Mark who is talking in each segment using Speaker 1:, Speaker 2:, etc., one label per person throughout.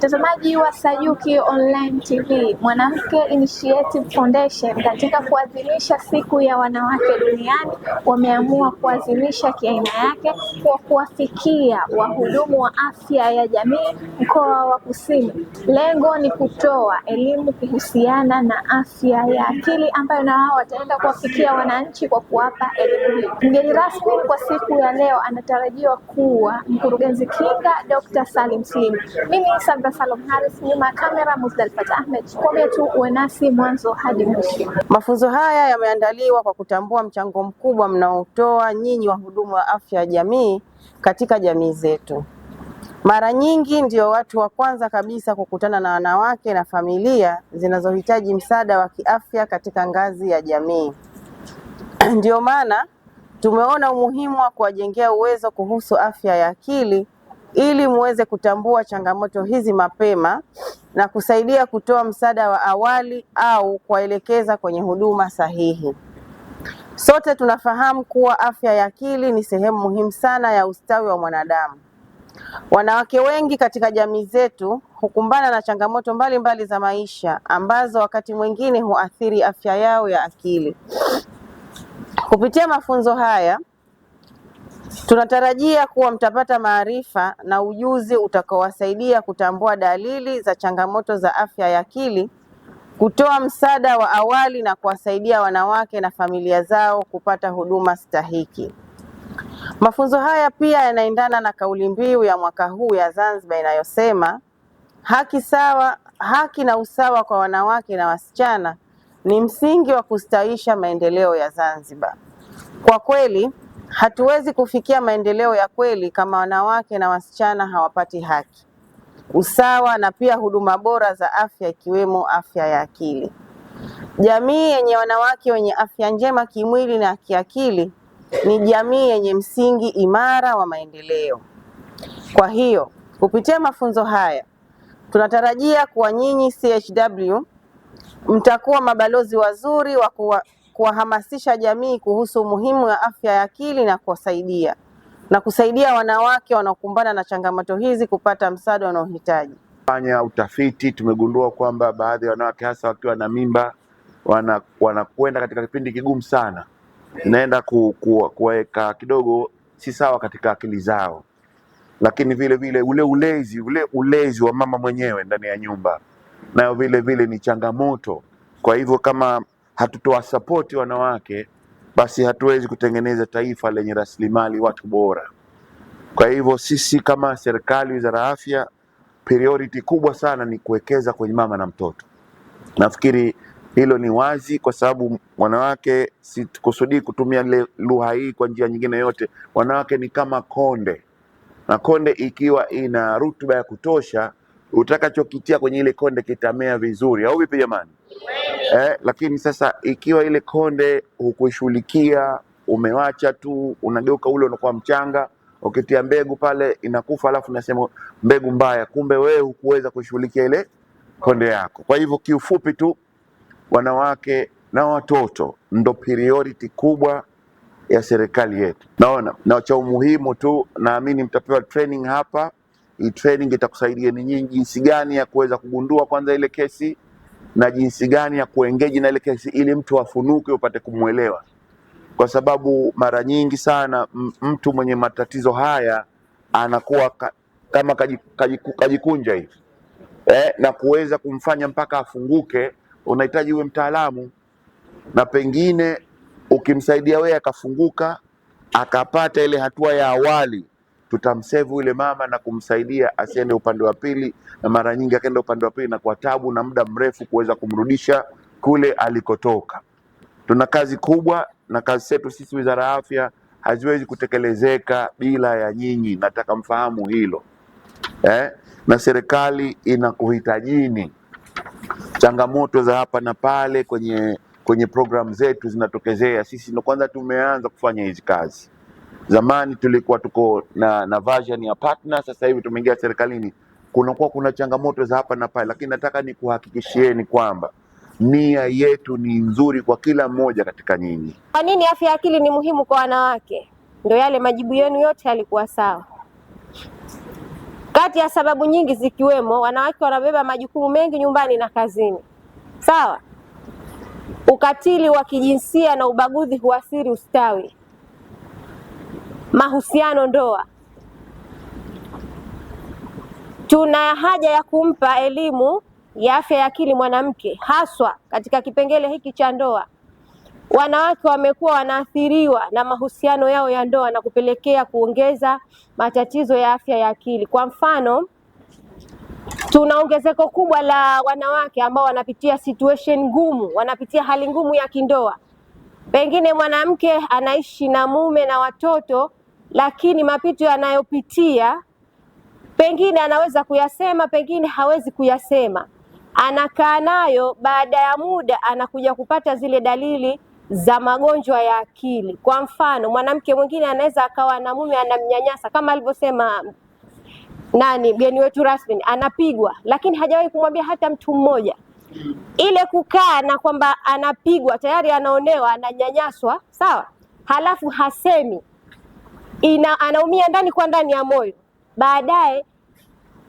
Speaker 1: Mtazamaji wa Sajuki Online TV, Mwanamke Initiative Foundation katika kuadhimisha siku ya wanawake duniani wameamua kuadhimisha kiaina yake kwa kuwafikia wahudumu wa afya ya jamii mkoa wa Kusini. Lengo ni kutoa elimu kuhusiana na afya ya akili ambayo na wao wataenda kuwafikia wananchi kwa kuwapa elimu hii. Mgeni rasmi kwa siku ya leo anatarajiwa kuwa mkurugenzi kinga Dr. Salim Slim. Mimi ni Sabra Salom Harris, nyuma ya kamera Muzdalfat Ahmed. Kwambia tu uwe nasi mwanzo hadi mwisho.
Speaker 2: Mafunzo haya yameandaliwa kwa kutambua mchango mkubwa mnaotoa nyinyi wahudumu wa afya ya jamii katika jamii zetu. Mara nyingi ndio watu wa kwanza kabisa kukutana na wanawake na familia zinazohitaji msaada wa kiafya katika ngazi ya jamii. Ndiyo maana tumeona umuhimu wa kuwajengea uwezo kuhusu afya ya akili ili muweze kutambua changamoto hizi mapema na kusaidia kutoa msaada wa awali au kuwaelekeza kwenye huduma sahihi. Sote tunafahamu kuwa afya ya akili ni sehemu muhimu sana ya ustawi wa mwanadamu. Wanawake wengi katika jamii zetu hukumbana na changamoto mbalimbali mbali za maisha ambazo wakati mwingine huathiri afya yao ya akili. Kupitia mafunzo haya tunatarajia kuwa mtapata maarifa na ujuzi utakaowasaidia kutambua dalili za changamoto za afya ya akili, kutoa msaada wa awali na kuwasaidia wanawake na familia zao kupata huduma stahiki. Mafunzo haya pia yanaendana na kauli mbiu ya mwaka huu ya Zanzibar inayosema haki sawa, haki na usawa kwa wanawake na wasichana ni msingi wa kustawisha maendeleo ya Zanzibar. Kwa kweli hatuwezi kufikia maendeleo ya kweli kama wanawake na wasichana hawapati haki, usawa na pia huduma bora za afya ikiwemo afya ya akili. Jamii yenye wanawake wenye afya njema kimwili na kiakili ni jamii yenye msingi imara wa maendeleo. Kwa hiyo, kupitia mafunzo haya tunatarajia kuwa nyinyi CHW mtakuwa mabalozi wazuri wa kuwahamasisha jamii kuhusu umuhimu wa afya ya akili na kuwasaidia na kusaidia wanawake wanaokumbana na changamoto hizi kupata msaada wanaohitaji.
Speaker 3: Fanya utafiti tumegundua kwamba baadhi ya wanawake hasa wakiwa na mimba wanakwenda katika kipindi kigumu sana, inaenda kuweka kidogo si sawa katika akili zao, lakini vile vile ule ulezi wa mama mwenyewe ndani ya nyumba nayo vile vile ni changamoto. Kwa hivyo kama hatutoa sapoti wanawake, basi hatuwezi kutengeneza taifa lenye rasilimali watu bora. Kwa hivyo sisi kama serikali, wizara ya afya, priority kubwa sana ni kuwekeza kwenye mama na mtoto. Nafikiri hilo ni wazi, kwa sababu wanawake, sikusudii kutumia ile lugha hii kwa njia nyingine yote, wanawake ni kama konde, na konde ikiwa ina rutuba ya kutosha, utakachokitia kwenye ile konde kitamea vizuri, au vipi jamani? Lakini sasa ikiwa ile konde hukuishughulikia, umewacha tu, unageuka ule unakuwa mchanga, ukitia mbegu pale inakufa, alafu nasema mbegu mbaya, kumbe wewe hukuweza kuishughulikia ile konde yako. Kwa hivyo kiufupi tu, wanawake na watoto ndo priority kubwa ya serikali yetu. Naona na cha umuhimu tu, naamini mtapewa training hapa. Hii training itakusaidia ni nyinyi jinsi gani ya kuweza kugundua kwanza ile kesi na jinsi gani ya kuengage na ile kesi ili mtu afunuke upate kumwelewa, kwa sababu mara nyingi sana mtu mwenye matatizo haya anakuwa kama kajikunja hivi na kuweza kumfanya mpaka afunguke, unahitaji uwe mtaalamu, na pengine ukimsaidia wewe akafunguka akapata ile hatua ya awali, tutamsevu yule mama na kumsaidia asiende upande wa pili, na mara nyingi akaenda upande wa pili na kwa tabu na muda mrefu kuweza kumrudisha kule alikotoka. Tuna kazi kubwa na kazi zetu sisi Wizara ya Afya haziwezi kutekelezeka bila ya nyinyi. Nataka mfahamu hilo Na serikali inakuhitajini. Changamoto za hapa na pale kwenye program zetu zinatokezea. Sisi ndo kwanza tumeanza kufanya hizi kazi. Zamani tulikuwa tuko na version ya partner, sasa hivi tumeingia serikalini, kunakuwa kuna changamoto za hapa na pale, lakini nataka nikuhakikishieni kwamba nia yetu ni nzuri kwa kila mmoja katika nyinyi.
Speaker 4: Kwa nini afya ya akili ni muhimu kwa wanawake? Ndio yale majibu yenu yote yalikuwa sawa. Kati ya sababu nyingi zikiwemo wanawake wanabeba majukumu mengi nyumbani na kazini. Sawa? Ukatili wa kijinsia na ubaguzi huathiri ustawi, mahusiano, ndoa. Tuna haja ya kumpa elimu ya afya ya akili mwanamke, haswa katika kipengele hiki cha ndoa. Wanawake wamekuwa wanaathiriwa na mahusiano yao ya ndoa na kupelekea kuongeza matatizo ya afya ya akili. Kwa mfano, tuna ongezeko kubwa la wanawake ambao wanapitia situation ngumu, wanapitia hali ngumu ya kindoa. Pengine mwanamke anaishi na mume na watoto, lakini mapito anayopitia pengine anaweza kuyasema, pengine hawezi kuyasema. Anakaa nayo, baada ya muda anakuja kupata zile dalili za magonjwa ya akili. Kwa mfano, mwanamke mwingine anaweza akawa na mume anamnyanyasa kama alivyosema nani mgeni wetu rasmi, anapigwa, lakini hajawahi kumwambia hata mtu mmoja. Ile kukaa na kwamba anapigwa tayari, anaonewa, ananyanyaswa, sawa, halafu hasemi, anaumia ndani kwa ndani ya moyo. Baadaye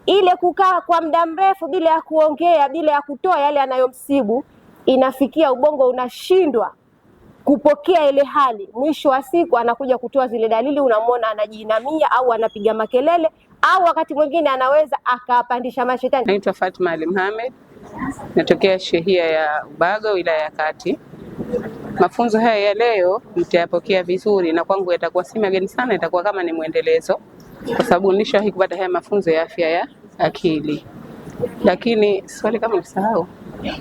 Speaker 4: ile kukaa kwa muda mrefu bila ya kuongea, bila ya kutoa yale anayomsibu, inafikia ubongo unashindwa kupokea ile hali. Mwisho wa siku anakuja kutoa zile dalili, unamwona anajiinamia au anapiga makelele au wakati mwingine anaweza akapandisha mashetani.
Speaker 5: Naitwa Fatma Ali Mohamed, natokea shehia ya Ubago, wilaya ya Kati. Mafunzo haya ya leo nitayapokea vizuri na kwangu yatakuwa si mageni sana, itakuwa kama ni mwendelezo, kwa sababu nilishawahi kupata haya mafunzo ya afya ya akili, lakini swali kama nisahau,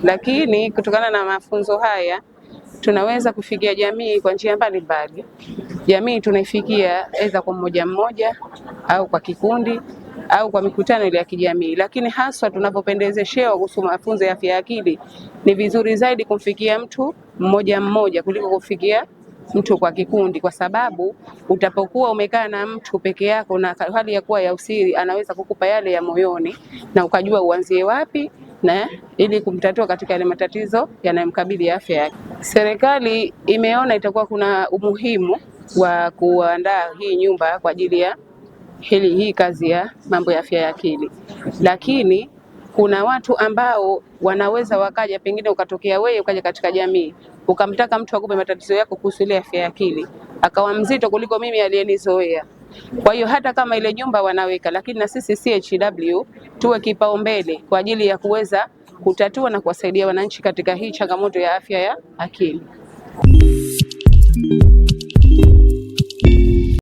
Speaker 5: lakini kutokana na mafunzo haya tunaweza kufikia jamii kwa njia mbalimbali. Jamii tunaifikia aidha kwa mmoja mmoja au kwa kikundi au kwa mikutano ile ya kijamii, lakini haswa tunapopendezeshewa kuhusu mafunzo ya afya ya akili, ni vizuri zaidi kumfikia mtu mmoja mmoja kuliko kufikia mtu kwa kikundi, kwa sababu utapokuwa umekaa na mtu peke yako na hali ya kuwa ya usiri, anaweza kukupa yale ya moyoni na ukajua uanzie wapi na ili kumtatua katika yale matatizo yanayomkabili ya afya yake. Serikali imeona itakuwa kuna umuhimu wa kuandaa hii nyumba kwa ajili ya hii kazi ya mambo ya afya ya akili, lakini kuna watu ambao wanaweza wakaja, pengine ukatokea wewe ukaja katika jamii ukamtaka mtu akupe matatizo yako kuhusu ile afya ya akili, akawa mzito kuliko mimi aliyenizoea. Kwa hiyo hata kama ile nyumba wanaweka, lakini na sisi CHW tuwe kipaumbele kwa ajili ya kuweza kutatua na kuwasaidia wananchi katika hii changamoto ya afya ya akili.